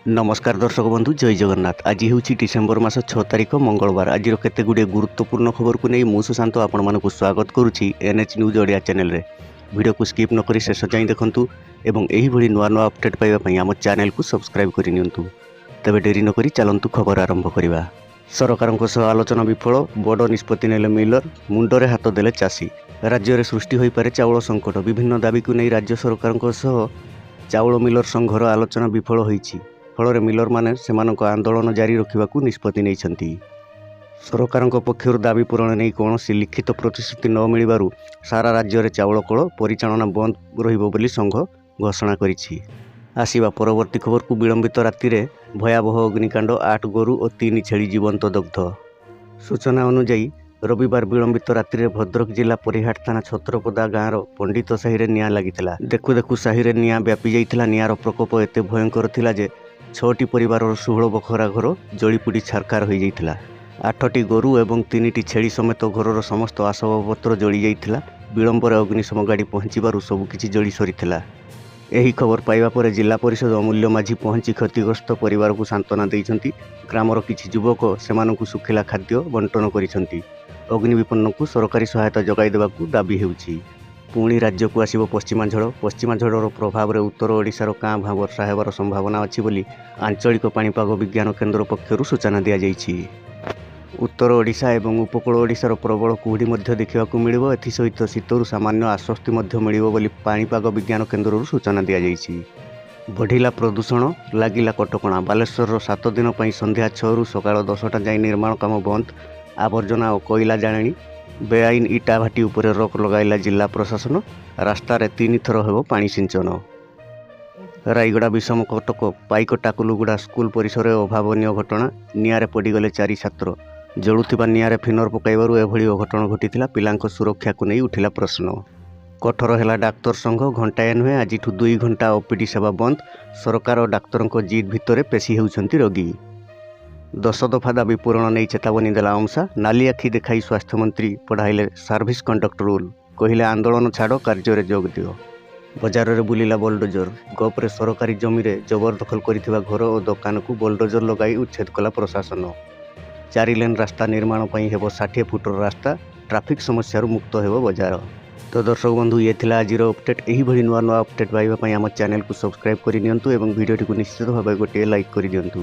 ନମସ୍କାର ଦର୍ଶକ ବନ୍ଧୁ, ଜୟ ଜଗନ୍ନାଥ। ଆଜି ହେଉଛି ଡିସେମ୍ବର ମାସ 6 ତାରିଖ, ମଙ୍ଗଳବାର। ଆଜିର କେତେ ଗୁଡ଼ିଏ ଗୁରୁତ୍ୱପୂର୍ଣ୍ଣ ଖବରକୁ ନେଇ ମୁଁ ସୁଶାନ୍ତ ଆପଣମାନଙ୍କୁ ସ୍ୱାଗତ କରୁଛି ଏନ୍ଏଚ୍ ନ୍ୟୁଜ୍ ଓଡ଼ିଆ ଚ୍ୟାନେଲରେ। ଭିଡ଼ିଓକୁ ସ୍କିପ୍ ନକରି ଶେଷ ଯାଏଁ ଦେଖନ୍ତୁ ଏବଂ ଏହିଭଳି ନୂଆ ନୂଆ ଅପଡ଼େଟ୍ ପାଇବା ପାଇଁ ଆମ ଚ୍ୟାନେଲକୁ ସବସ୍କ୍ରାଇବ୍ କରିନିଅନ୍ତୁ। ତେବେ ଡେରି ନକରି ଚାଲନ୍ତୁ ଖବର ଆରମ୍ଭ କରିବା। ସରକାରଙ୍କ ସହ ଆଲୋଚନା ବିଫଳ, ବଡ଼ ନିଷ୍ପତ୍ତି ନେଲେ ମିଲର, ମୁଣ୍ଡରେ ହାତ ଦେଲେ ଚାଷୀ। ରାଜ୍ୟରେ ସୃଷ୍ଟି ହୋଇପାରେ ଚାଉଳ ସଙ୍କଟ। ବିଭିନ୍ନ ଦାବିକୁ ନେଇ ରାଜ୍ୟ ସରକାରଙ୍କ ସହ ଚାଉଳ ମିଲର ସଂଘର ଆଲୋଚନା ବିଫଳ ହୋଇଛି। ଫଳରେ ମିଲରମାନେ ସେମାନଙ୍କ ଆନ୍ଦୋଳନ ଜାରି ରଖିବାକୁ ନିଷ୍ପତ୍ତି ନେଇଛନ୍ତି। ସରକାରଙ୍କ ପକ୍ଷରୁ ଦାବି ପୂରଣ ନେଇ କୌଣସି ଲିଖିତ ପ୍ରତିଶ୍ରୁତି ନ ମିଳିବାରୁ ସାରା ରାଜ୍ୟରେ ଚାଉଳ କଳ ପରିଚାଳନା ବନ୍ଦ ରହିବ ବୋଲି ସଂଘ ଘୋଷଣା କରିଛି। ଆସିବା ପରବର୍ତ୍ତୀ ଖବରକୁ। ବିଳମ୍ବିତ ରାତିରେ ଭୟାବହ ଅଗ୍ନିକାଣ୍ଡ, 8 ଗୋରୁ ଓ 3 ଛେଳି ଜୀବନ୍ତ ଦଗ୍ଧ। ସୂଚନା ଅନୁଯାୟୀ, ରବିବାର ବିଳମ୍ବିତ ରାତିରେ ଭଦ୍ରକ ଜିଲ୍ଲା ପରିହାଟ ଥାନା ଛତ୍ରପଦା ଗାଁର ପଣ୍ଡିତ ସାହିରେ ନିଆଁ ଲାଗିଥିଲା। ଦେଖୁ ଦେଖୁ ସାହିରେ ନିଆଁ ବ୍ୟାପି ଯାଇଥିଲା। ନିଆଁର ପ୍ରକୋପ ଏତେ ଭୟଙ୍କର ଥିଲା ଯେ 6ଟି ପରିବାରର 16 ବଖରା ଘର ଜଳିପୋଡ଼ି ଛାରଖାର ହୋଇଯାଇଥିଲା। 8ଟି ଗୋରୁ ଏବଂ 3ଟି ଛେଳି ସମେତ ଘରର ସମସ୍ତ ଆସବାବପତ୍ର ଜଳିଯାଇଥିଲା। ବିଳମ୍ବରେ ଅଗ୍ନିଶମ ଗାଡ଼ି ପହଞ୍ଚିବାରୁ ସବୁକିଛି ଜଳି ସରିଥିଲା। ଏହି ଖବର ପାଇବା ପରେ ଜିଲ୍ଲା ପରିଷଦ ଅମୂଲ୍ୟ ମାଝୀ ପହଞ୍ଚି କ୍ଷତିଗ୍ରସ୍ତ ପରିବାରକୁ ସାନ୍ତ୍ୱନା ଦେଇଛନ୍ତି। ଗ୍ରାମର କିଛି ଯୁବକ ସେମାନଙ୍କୁ ଶୁଖିଲା ଖାଦ୍ୟ ବଣ୍ଟନ କରିଛନ୍ତି। ଅଗ୍ନିବିପନ୍ନଙ୍କୁ ସରକାରୀ ସହାୟତା ଯୋଗାଇ ଦେବାକୁ ଦାବି ହେଉଛି। ପୁଣି ରାଜ୍ୟକୁ ଆସିବ ପଶ୍ଚିମା ଝଡ଼। ପଶ୍ଚିମା ଝଡ଼ର ପ୍ରଭାବରେ ଉତ୍ତର ଓଡ଼ିଶାର କାଁ ଭାଁ ବର୍ଷା ହେବାର ସମ୍ଭାବନା ଅଛି ବୋଲି ଆଞ୍ଚଳିକ ପାଣିପାଗ ବିଜ୍ଞାନ କେନ୍ଦ୍ର ପକ୍ଷରୁ ସୂଚନା ଦିଆଯାଇଛି। ଉତ୍ତର ଓଡ଼ିଶା ଏବଂ ଉପକୂଳ ଓଡ଼ିଶାର ପ୍ରବଳ କୁହୁଡ଼ି ମଧ୍ୟ ଦେଖିବାକୁ ମିଳିବ। ଏଥିସହିତ ଶୀତରୁ ସାମାନ୍ୟ ଆଶ୍ୱସ୍ତି ମଧ୍ୟ ମିଳିବ ବୋଲି ପାଣିପାଗ ବିଜ୍ଞାନ କେନ୍ଦ୍ରରୁ ସୂଚନା ଦିଆଯାଇଛି। ବଢ଼ିଲା ପ୍ରଦୂଷଣ, ଲାଗିଲା କଟକଣା। ବାଲେଶ୍ୱରର 7 ଦିନ ପାଇଁ ସନ୍ଧ୍ୟା 6ରୁ ସକାଳ 10ଟା ଯାଏଁ ନିର୍ମାଣ କାମ ବନ୍ଦ। ଆବର୍ଜନା ଓ କୋଇଲା ଜାଳେଣି, ବେଆଇନ ଇଟା ଭାଟି ଉପରେ ରୋକ ଲଗାଇଲା ଜିଲ୍ଲା ପ୍ରଶାସନ। ରାସ୍ତାରେ ତିନିଥର ହେବ ପାଣି ସିଞ୍ଚନ। ରାୟଗଡ଼ା ବିଷମ କଟକ ପାଇକଟାକୁଲୁଗୁଡ଼ା ସ୍କୁଲ ପରିସରରେ ଅଭାବନୀୟ ଘଟଣା। ନିଆଁରେ ପଡ଼ିଗଲେ ଚାରି ଛାତ୍ର। ଜଳୁଥିବା ନିଆଁରେ ଥିନର ପକାଇବାରୁ ଏଭଳି ଅଘଟଣ ଘଟିଥିଲା। ପିଲାଙ୍କ ସୁରକ୍ଷାକୁ ନେଇ ଉଠିଲା ପ୍ରଶ୍ନ। କଠୋର ହେଲା ଡାକ୍ତର ସଂଘ। ଘଣ୍ଟାଏ ନୁହେଁ, ଆଜିଠୁ 2 ଘଣ୍ଟା ଓପିଡି ସେବା ବନ୍ଦ। ସରକାର ଓ ଡାକ୍ତରଙ୍କ ଜିଦ୍ ଭିତରେ ପେଶି ହେଉଛନ୍ତି ରୋଗୀ। 10 ଦଫା ଦାବି ପୂରଣ ନେଇ ଚେତାବନୀ ଦେଲା ଓମ୍ସା। ନାଲି ଆଖି ଦେଖାଇ ସ୍ୱାସ୍ଥ୍ୟମନ୍ତ୍ରୀ ପଢ଼ାଇଲେ ସର୍ଭିସ କଣ୍ଡକ୍ଟ ରୁଲ୍। କହିଲେ, ଆନ୍ଦୋଳନ ଛାଡ଼, କାର୍ଯ୍ୟରେ ଯୋଗ ଦିଅ। ବଜାରରେ ବୁଲିଲା ବୁଲଡୋଜର। ଗୋପରେ ସରକାରୀ ଜମିରେ ଜବରଦଖଲ କରିଥିବା ଘର ଓ ଦୋକାନକୁ ବୁଲଡୋଜର ଲଗାଇ ଉଚ୍ଛେଦ କଲା ପ୍ରଶାସନ। 4 ଲେନ୍ ରାସ୍ତା ନିର୍ମାଣ ପାଇଁ ହେବ 60 ଫୁଟର ରାସ୍ତା। ଟ୍ରାଫିକ୍ ସମସ୍ୟାରୁ ମୁକ୍ତ ହେବ ବଜାର। ତ ଦର୍ଶକ ବନ୍ଧୁ, ଇଏ ଥିଲା ଆଜିର ଅପଡେଟ୍। ଏହିଭଳି ନୂଆ ନୂଆ ଅପଡେଟ୍ ପାଇବା ପାଇଁ ଆମ ଚ୍ୟାନେଲକୁ ସବସ୍କ୍ରାଇବ୍ କରିନିଅନ୍ତୁ ଏବଂ ଭିଡ଼ିଓଟିକୁ ନିଶ୍ଚିତ ଭାବେ ଗୋଟିଏ ଲାଇକ୍ କରିଦିଅନ୍ତୁ।